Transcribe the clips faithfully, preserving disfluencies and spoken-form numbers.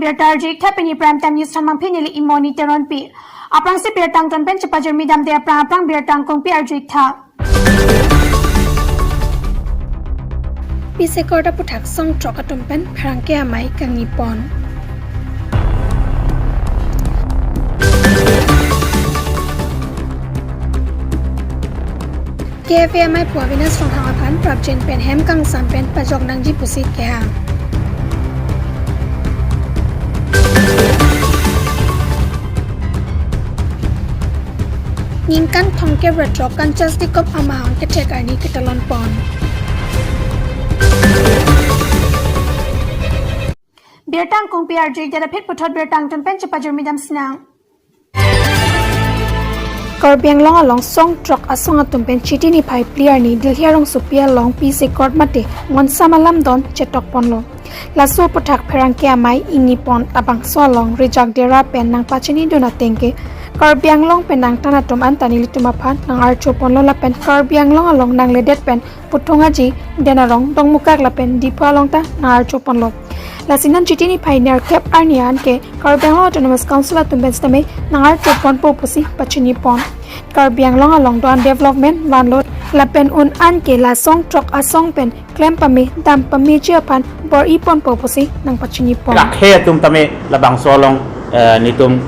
Birta arju-ik tha, pini Prime Time News thon mangphi neli Imoni Teronpi. Aphrangsi birta angton pen chepajirmi damde aphrang aphrang birta angkungpi arju-ik tha. Peace Accord aputhak song throk atum pen pherangke amei kangni pon. K F A amei pu Avinash Ronghang aphan prapjin pen hem kangsam pen pajok nangji pusi kehang. Ningkan thomkep ra throk Kanchas Dicom amahang kethek arni ketalon pon. Birta angkungpi arju-ik det aphi puthot birta angton pen chepajirmi dam sinang. Karbi Anglong along song throk asong atum pen Chiti niphai phli arni Delhi arongsopi along Peace Accord mate monsam alam don chetok ponlo. Laso aputhak pherangke amei ingni pon labangso along rijak dera pen nangpachini dun ateng ke Karbi Anglong pen nangtan atum anta nelitum aphan nang-archo ponlo lapen Karbi Anglong along nangledet pen Puthung Aji, Den Arong, Dongmukak lapen Diphu along ta nang-archo ponlo. Lasi non Chiti niphai nerkep arni an ke Karbi Anglong Autonomous Council atum pen sitame nang-archo ponpo pusi pachini pon. Karbi Anglong along do-an development vanlo lapen un an ke la song throk asong pen klem pame dam pameji aphan bor-i ponpo pusi nangpachini pon. Lakhe atum tame labangso along, eh, nelitum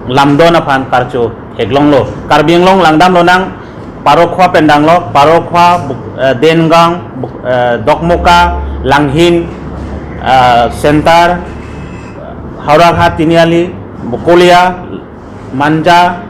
lamdon aphan karcho theklonglo. Karbi Anglong langdam lonang Parokhwa pen danglo, Parokhwa, Buk-, eh, Dengang, Buk-, eh, Dokmoka, Langhin, eh, Center, Howraghat, Tiniali, Bokolia, Manja,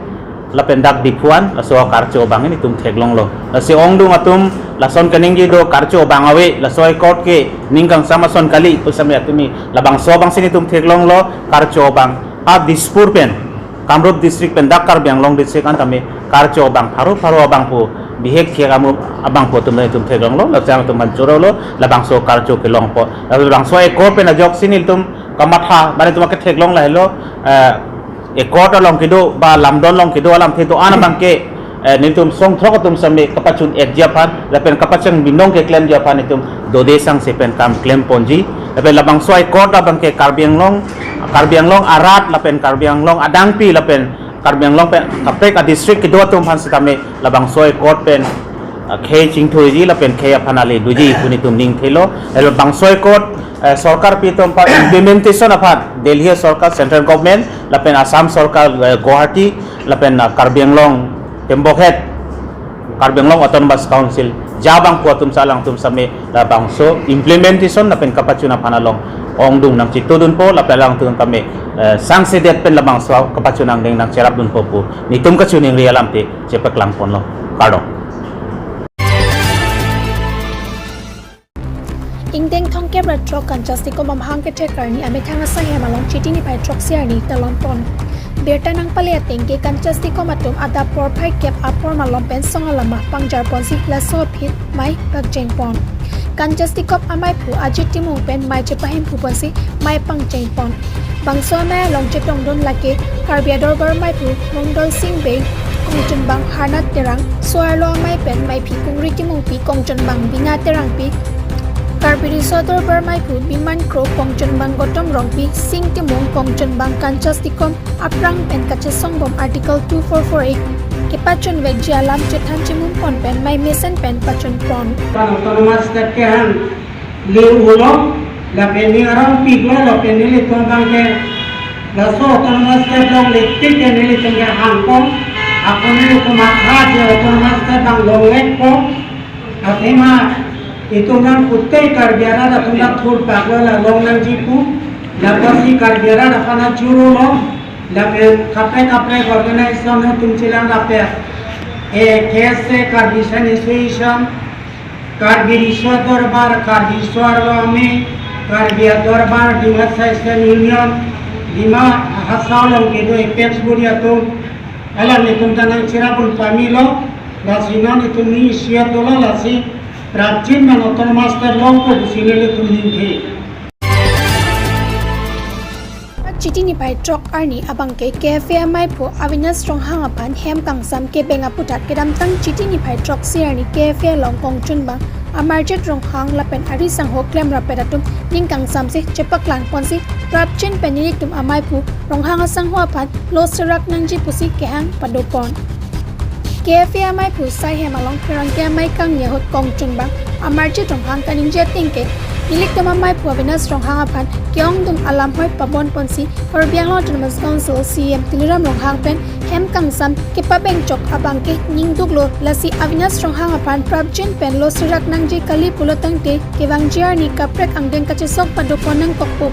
lapen dak Diphu an, laso karcho abang nelitum theklonglo. Lasi ongdung atum, lason keningje do karcho abang ave, laso accord ke ning kangsam ason kali, pusitame atumi labangso abangsi nelitum theklonglo, karcho abang, a Dispur pen, Kamrup district pen dak Karbi Anglong district an tame karcho abang pharo pharo abangpo bihek khek amrup abangpo atum nelitum theklonglo, lasi atum aphan chorolo, labangso karcho kelongpo. Labangso accord pen ajoksi nelitum kamatha, mane atum aketheklong lahelo, eh, accord along kedo ba lamdon along kedo alamthe do-an abang ke, eh, nelitum song throk atum sitame kapachun-etji aphan, lapen kapachang binong keklemji aphan nelitum dode sangse pen kam klem ponji, lapen labangso accord abang ke Karbi Anglong, Karbi Anglong arat lapen Karbi Anglong adangpi lapen Karbi Anglong pen kaprek a district kedo atum aphan sitame labangso accord pen, ah, khei chingthuiji lapen khei aphan ale doji pu nelitum ning thelo. Labangso accord, eh, sorkar pi atum aphan implementation aphan Delhi sorkar, central government, lapen Assam sorkar, eh, Guwahati, lapen, ah, Karbi Anglong tembokhet, Karbi Anglong Autonomous Council, ja abangpo atum sa alangtum sitame labangso implementation lapen kapachun aphan along ongdung nangchito dunpo, lapen alangtum tame, eh, sangsedet pen labangso kapachun angdeng nangcherap dunpo pu nelitum kachiningri alamthe chepaklang ponlo. Kardom. Ingdeng thomkep ra throk Kanchas Dicom amahang kethek arni amethang asai hem along Chiti niphai throksi arni talon pon. Birta nangpale ateng ke Kanchas Dicom atum adap porphai kep apor malom pen song alama pangjar ponsi laso aphi mei pakcheng pon. Kanchas Dicom amei pu Ajit Timung pen mei chepahemphu ponsi mei pangcheng pon. Bangso amei along chetongdun lake Karbi Adorbar meiphu Mongdol Sing Bey, kongchunbang Harnath Terang, so-arlo amei pen meiphi Kungri Timungpi, kongchunbang Bina Terangpi, Karbi Riso Adorbar meiphu Biman Kro, kongchunbang Gotom Rongpi, Sing Timung, kongchunbang Kanchas Dicom aphrang pen kachesongbom Article two four four A kepachunvekji alam chethan chimum pon pen mei mesen pen pachun pon. Pan autonomous state kehang le ulo, lapen ning arong piklo, lapen nelitum abang ke laso autonomous state longle tik ke nelitum ke hangpo, ako nelitum matha je autonomous state abang longlekpo. Athema itum nang pute Karbi arat atum nang thurpaklo la long nangji pu, lapusi Karbi arat aphan achurulo, lapen kaprek kaprek organization atum chelang lapen, eh, K S A, Karbi San Association, Karbi Riso Dorbar, Karbi So-arlo Amei, Karbi Adorbar, Dima Hasao Student Union, Dima Hasao along kedo apex body atum, alanglitum ta nangcherap un pamelo, lasi non itum ni isiat dolo lasi, prapjin man autonomous state longpo pusi nelitum ningthe. Chiti niphai throk arni abangke K F A amaiphu Avinash Ronghang aphan hem kangsam kebeng aputhak kedamtang Chiti niphai throksi arni K F A along kongchunbang Amarjit Ronghang lapen ari sangho klemrap atum ning kangsamsi chepaklang ponsi prapjin pen nelitum amaiphu Ronghang asangho aphan lo serak nangji pusi kehang padopon. K F A amaiphu sai hem along pherangke amei kangni ahut kongchunbang Amarjit Ronghang kaningje ateng ke nelitum amaiphu Avinash Ronghang aphan ke-ongdung alam hoi pabon ponsi Karbi Anglong Autonomous Council C E M Tuliram Ronghang pen hem kangsam kepabengchok abangke ningduklo, lasi Avinash Ronghang aphan prapjin pen lo serak nangji kali pulo tangte kevangji arni kaprek angdeng kachesong padopon nangkokpo.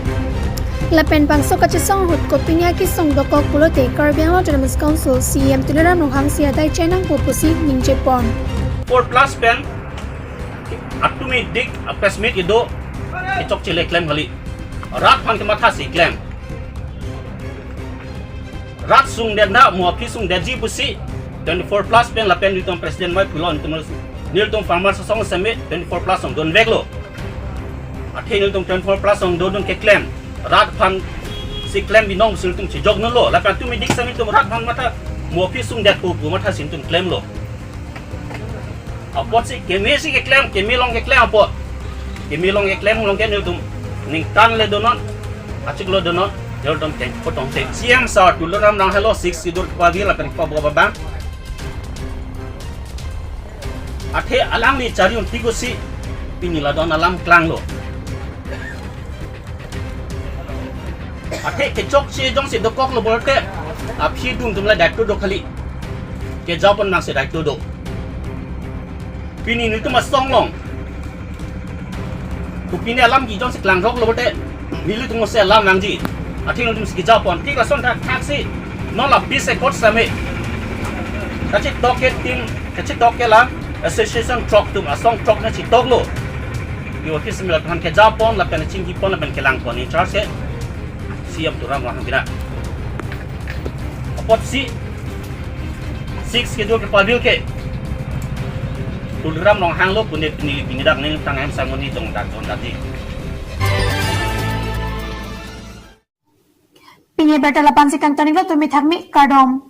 Lapen bangso kachesong ahut kopine akesong dokok pulote Karbi Anglong Autonomous Council C E M Tuliram Ronghang si adai chenangpo pusi ningjepon. Four plus pen atumi dik a press meet kedo kechokche le klem kali. Rat aphan kemathasi klem. Rat sungdet na mo aphi sungdetji pusi twenty-four plus pen lapen nelitum president mai pulon tum nelitum farmers asong seme twenty-four plus along donveklo. Athe nelitum twenty-four plus along dodun keklem. Rat aphansi klem binong si nelitum chejok nolo. Lapen atumi dik seme nelitum rat aphan matha mo aphi sungdetpo pu mathasi nelitum klemlo. Apotsi kemesi keklem, keme along keklem apot. Keme along keklem along ke nelitum ningkan le donon, achiklo donon, nelitum keng potong te. C E M sir Tuliram Ronghang lo six schedule kepavir lapen kepabo abang. Athe alangli chari-un tikusi pini ladak alam klanglo. Athe kechokche jongsi dokoklo pulote aphi dun atum le daito do kali. Kejapon nangsi daito do. Pini nelitum asong along. Kopine alam ke jongsi klangroklo pulote nelitum si alam nangji. Athe nelitum si kejapon. Thik ason thak thaksi non la bis ekot seme kachetok ke team, kachetok ke la association throk atum asong throk nangchetoklo. Yo office mila than kejapon lapen chinghipon lapen kelangpon in charge ke C E M Tuliram Ronghang pina. Apotsi six schedule kepavir ke Tuliram Ronghang lo pune pini pini dak neli tang hem sangoni tong dak tong dak di. Pini abirta la-ansi kangton-iklo, tumi thakmi, kardom.